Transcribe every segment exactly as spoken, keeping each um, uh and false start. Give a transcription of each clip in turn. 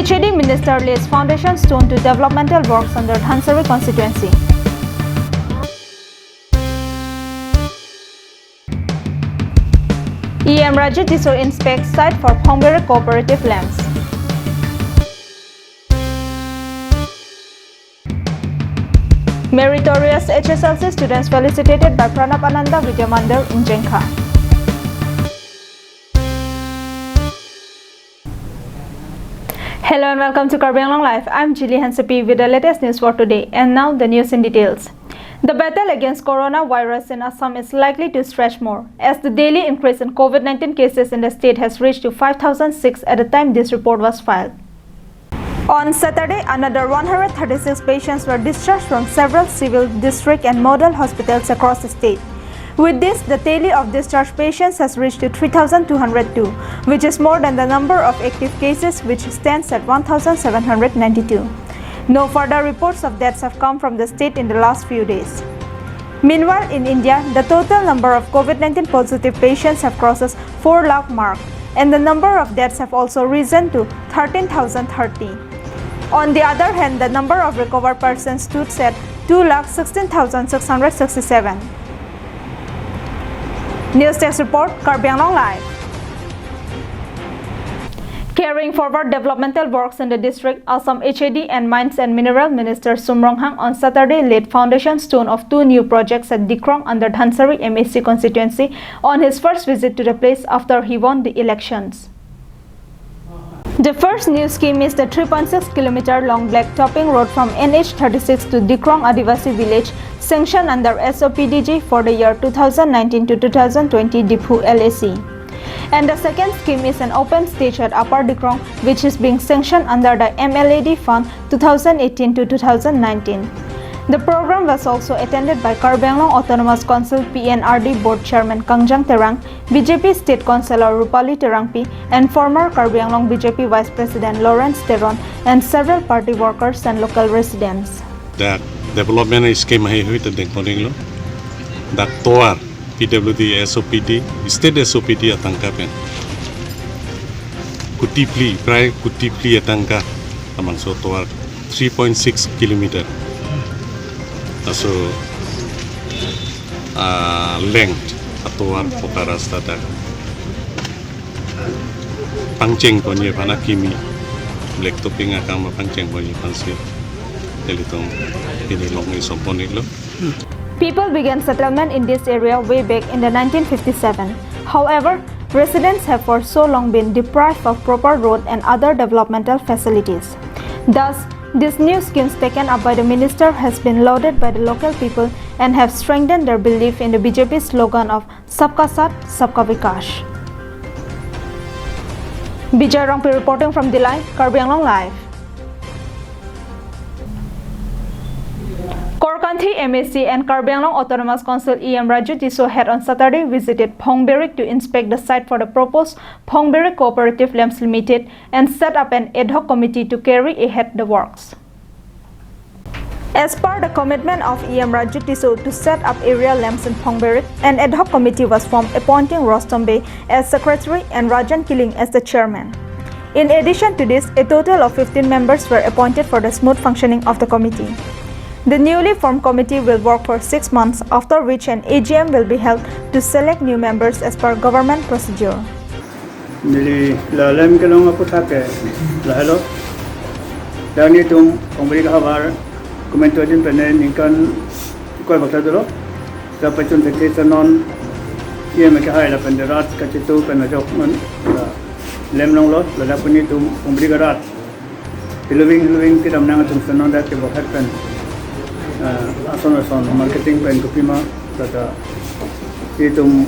H A D Minister lays foundation stone to developmental works under Dhansiri constituency. E M Raju Tisso inspects site for Phongberi Cooperative Lamps. Meritorious H S L C students felicitated by Pranab Ananda Vidya Mandir in Jengkha. Hello and welcome to Karbi Anglong Live. I'm Jili Hansepi with the latest news for today. And now the news in details. The battle against coronavirus in Assam is likely to stretch more, as the daily increase in COVID nineteen cases in the state has reached to five thousand six at the time this report was filed. On Saturday, another one hundred thirty-six patients were discharged from several civil, district and model hospitals across the state. With this, the tally of discharged patients has reached to three thousand two hundred two, which is more than the number of active cases, which stands at one thousand seven hundred ninety-two. No further reports of deaths have come from the state in the last few days. Meanwhile, in India, the total number of COVID nineteen positive patients have crosses four lakh mark, and the number of deaths have also risen to thirteen thousand thirty. On the other hand, the number of recovered persons stood at two lakh sixteen thousand six hundred sixty-seven. News Desk Report, Karbi Anglong Live. Carrying forward developmental works in the district, Assam H A D and Mines and Mineral Minister Sum Ronghang on Saturday laid foundation stone of two new projects at Dikrong under Dhansiri M A C constituency on his first visit to the place after he won the elections. The first new scheme is the three point six kilometer long black topping road from N H thirty-six to Dikrong Adivasi Village, sanctioned under S O P D G for the year two thousand nineteen to two thousand twenty Diphu L A C. And the second scheme is an open stage at Upper Dikrong, which is being sanctioned under the M L A D fund two thousand eighteen to two thousand nineteen. The program was also attended by Karbi Anglong Autonomous Council P N R D Board Chairman Kangjang Terang, B J P State Councillor Rupali Terangpi, and former Karbi Anglong B J P Vice President Lawrence Teron, and several party workers and local residents. Dak development scheme haihui ta dengponinglo. Dak tovar P W D S O P D, state S O P D atangka pen kuti phli, prai kuti phli atangka labangso tovar three point six kilometer. Laso, ah, length atovar poka rasta dak pangcheng ponji aphan, akimi black topping akam pangcheng ponji aphansi ilitum pini long-e soponilo. People began settlement in this area way back in the nineteen fifty-seven. However, residents have for so long been deprived of proper road and other developmental facilities. Thus, these new schemes taken up by the minister has been lauded by the local people and have strengthened their belief in the B J P slogan of Sabka Saath, Sabka Vikash. Bijay Rongpi reporting from Dillai, Karbi Anglong Live. Korkanthi M A C and Karbi Anglong Autonomous Council E M Raju Tisso had on Saturday visited Phongberi to inspect the site for the proposed Phongberi Cooperative Lamps Limited and set up an ad hoc committee to carry ahead the works. As per the commitment of E M Raju Tisso to set up area lamps in Phongberi, an ad hoc committee was formed appointing Rostom Bey as secretary and Rajan Killing as the chairman. In addition to this, a total of fifteen members were appointed for the smooth functioning of the committee. The newly formed committee will work for six months, after which an A G M will be held to select new members as per government procedure. Neli la lamp kelong aphuthak ke lahelo. Dak nelitum Phongberi havar komantu adim pen ningkan ingkoi bak ta dolo. Ta pachun thekthek ta non E M kehai lapen rat kachetu pen ajok non la lamp longlo, ladak pen nelitum Phongberi arat heloving heloving kedam nang atum seno dak kebohet pen, ah, ason ason marketing pen kopima tata itum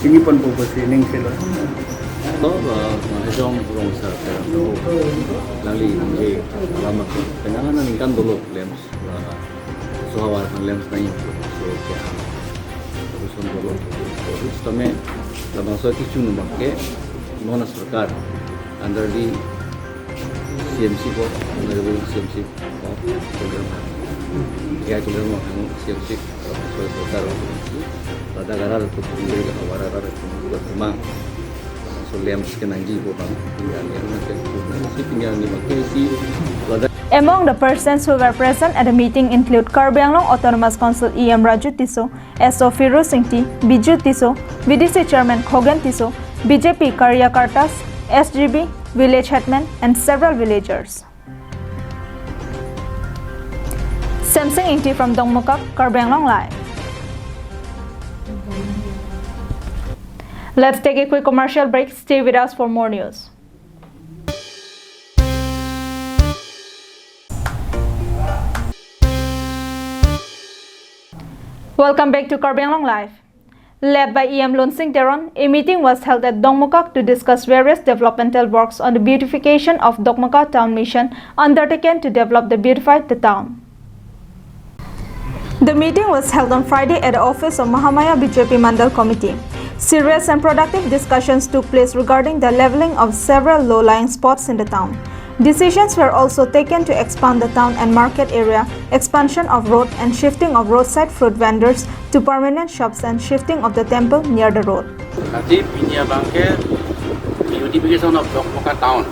chini ponpo pusi ning silo. To, ah, Mahejong Rongsa Terang, alangli nangji alama penang aningkan dolo lamps, ah, so havar aphan lamps nangji, so kehang, so son dolo. So, sitame labangso kechun abang ke non sorkar under the C M C ko, Honorable C M C ko, program, ya program ko C M C ko, so sorkar ko, pada gara ko, havar arat ko, ko, Lamps kenangji pu abang, pini arni abang ke, si pini arni abang ke si ladak. Among the persons who were present at the meeting include Karbi Anglong Autonomous Council E M Raju Tisso, S O Firoz Ingti, Biju Tisso, V D C Chairman Khogen Tisso, B J P karyakartas, S G B, village headman, and several villagers. Samsung Ingti from Dongmukak, Karbi Anglong Live. Let's take a quick commercial break. Stay with us for more news. Welcome back to Karbi Anglong Live. Led by E M Lunsing Teron, a meeting was held at Dongmukak to discuss various developmental works on the beautification of Dongmukak Town Mission undertaken to develop the beautify the town. The meeting was held on Friday at the office of Mahamaya B J P Mandal Committee. Serious and productive discussions took place regarding the leveling of several low-lying spots in the town. Decisions were also taken to expand the town and market area, expansion of road and shifting of roadside fruit vendors to permanent shops and shifting of the temple near the road. Lasi pini abang ke beautification of Dongmukak town.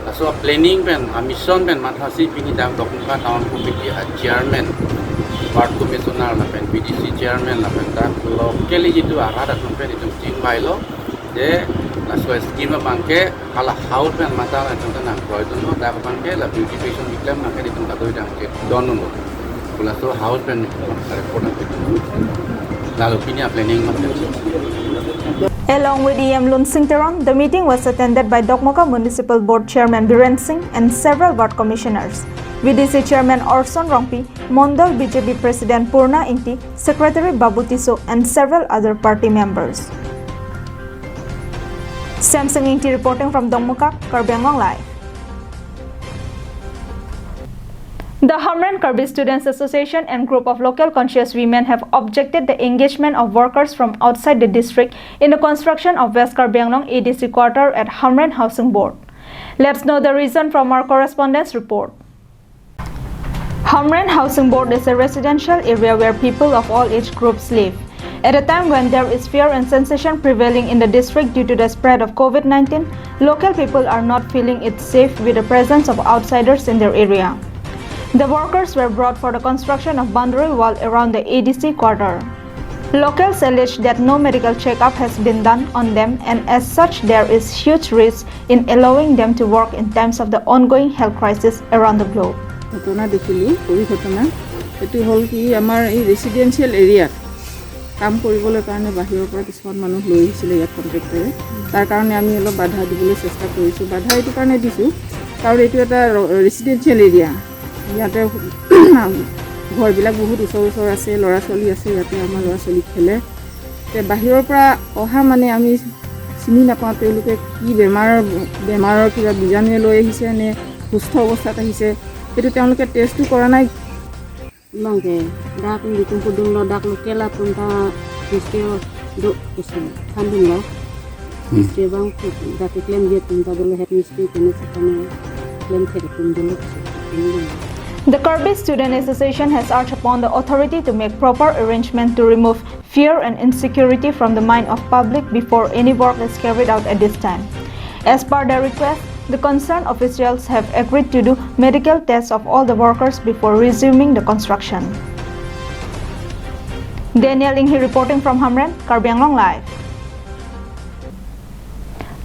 Laso planning pen, a mission pen mathasi pini dak Dongmukak town committee a chairman, ward commissioner lapen V D C chairman lapen dak locally jitu arat atum pen itum chingvailo. Je laso scheme abang ke hala house pen mata la chonta nang proyekto no dak abang ke la beautification keklem abang ke itum kadoi dang ke don no. Pu laso house pen report nang lalo pini a planning ma. Along with E M Lunsing Teron, the meeting was attended by Dongmukak Municipal Board Chairman Biren Singh and several ward commissioners, V D C Chairman Orson Rongpi, Mondol B J P President Purna Ingti, Secretary Babu Tisso, and several other party members. Samsung Ingti reporting from Dongmukak, Karbi Anglong Live. The Hamren Karbi Students Association and group of local conscious women have objected the engagement of workers from outside the district in the construction of West Karbi Anglong A D C quarter at Hamren Housing Board. Let's know the reason from our correspondent's report. Hamren Housing Board is a residential area where people of all age groups live. At a time when there is fear and sensation prevailing in the district due to the spread of COVID nineteen, local people are not feeling it safe with the presence of outsiders in their area. The workers were brought for the construction of boundary wall around the A D C quarter. Locals allege that no medical checkup has been done on them, and as such, there is huge risk in allowing them to work in times of the ongoing health crisis around the globe. ঘটনা দেখিলোঁ, সৰু ঘটনা। এইটো হ'ল কি, আমাৰ এই ৰেচিডেঞ্চিয়েল এৰিয়াত কাম কৰিবলৈ কাৰণে বাহিৰৰ পৰা কিছুমান মানুহ লৈ আহিছিলে ইয়াত কণ্ট্ৰেক্টৰে। তাৰ কাৰণে আমি অলপ বাধা দিবলৈ চেষ্টা কৰিছোঁ। বাধা এইটো কাৰণে দিছোঁ, কাৰণ এইটো এটা ৰ-, ৰেচিডেঞ্চিয়েল এৰিয়া। ইয়াতে ঘৰবিলাক বহুত ওচৰ ওচৰ আছে, ল'ৰা ছোৱালী আছে, ইয়াতে আমাৰ ল'ৰা ছোৱালী খেলে। তে বাহিৰৰ পৰা অহা মানে আমি চিনি নাপাওঁ তেওঁলোকে কি বেমাৰ, বেমাৰৰ কিবা বীজাণুৱে লৈ আহিছে নে সুস্থ অৱস্থাত আহিছে, সেইটো তেওঁলোকে টেষ্টটো কৰা নাই। Bang ke, dak ni tum pudun lo, dak lo kela tum ta, miske do kusi, thandun lo. Hmm. Miske bang, dak klem je tum ta dolo het miske kene sekane klem the tum dolo kusi. The Karbi Student Association has urged upon the authority to make proper arrangement to remove fear and insecurity from the mind of public before any work is carried out at this time. As per their request, the concerned officials have agreed to do medical tests of all the workers before resuming the construction. Daniel Inghi reporting from Hamren, Karbi Anglong Live.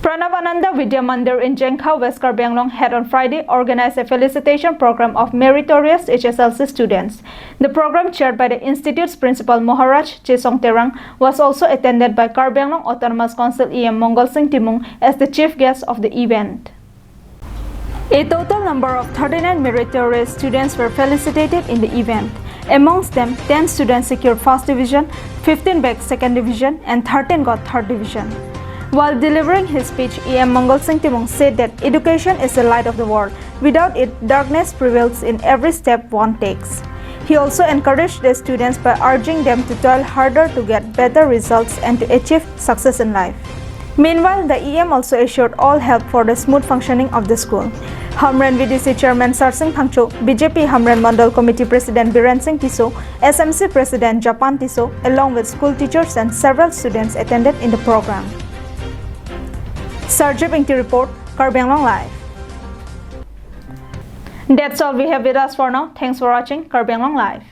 Pranavananda Vidya Mandir in Jengkha, West Karbi Anglong had on Friday organized a felicitation program of meritorious H S L C students. The program, chaired by the institute's principal Maharaj Chesong Terang, was also attended by Karbi Anglong Autonomous Council E M Mongal Singh Timung as the chief guest of the event. A total number of thirty-nine meritorious students were felicitated in the event. Amongst them, ten students secured first division, fifteen bagged second division, and thirteen got third division. While delivering his speech, E M Mongal Singh Timung said that education is the light of the world. Without it, darkness prevails in every step one takes. He also encouraged the students by urging them to toil harder to get better results and to achieve success in life. Meanwhile, the E M also assured all help for the smooth functioning of the school. Hamren V D C Chairman Sarsing Phangcho, B J P Hamren Mandal Committee President Biren Singh Tisso, S M C President Japan Tisso, along with school teachers and several students attended in the program. Sarjip Ingti report, Karbi Anglong Live. That's all we have with us for now. Thanks for watching Karbi Anglong Live.